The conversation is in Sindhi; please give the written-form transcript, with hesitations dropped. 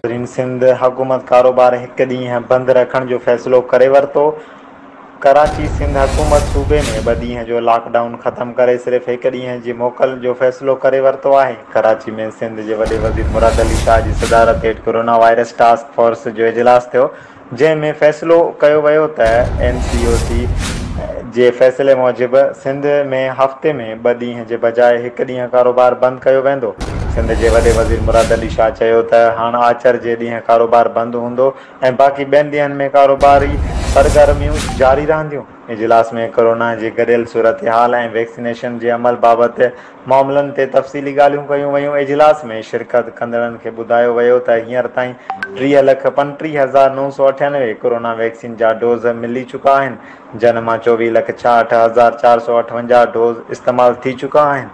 ناظرين سنڌ حڪومت ڪاروبار هڪ ڏينهن بند رکڻ جو فيصلو ڪري ورتو. ڪراچي، سنڌ حڪومت صوبي ۾ ٻه ڏينهن جو لاڪ ڊائون ختم ڪري صرف هڪ ڏينهن جي موڪل جو فيصلو ڪري ورتو آهي. ڪراچي ۾ سنڌ جي وڏي وزير مراد علي شاهه جي صدارت هيٺ ڪورونا وائرس ٽاسڪ فورس جو اجلاس ٿيو جنهن ۾ فيصلو ڪيو ويو ته اين سي او سي جي فيصلي موجب سنڌ ۾ هفتي ۾ ٻه ڏينهن جي بجاء هڪ ڏينهن ڪاروبار بند ڪيو ويندو. سنڌ جي وڏي وزير مراد علي شاهه چيو ته هاڻ آچر جي ڏينهن ڪاروبار بند هوندو ۽ باقي ٻين ڏينهن ۾ ڪاروباري سرگرميون جاري رهنديون. اجلاس ۾ ڪورونا جي گڏيل صورتحال ۽ ويڪسينيشن جي عمل بابت معاملن تي تفصيلي ڳالهيون ڪيون ويون. اجلاس ۾ شرڪت ڪندڙن کي ٻڌايو ويو ته هينئر تائين 30 لک 35998 ڪورونا ويڪسين جا ڊوز ملي چڪا آهن، جن مان 24 لک 66458 ڊوز استعمال ٿي چڪا آهن.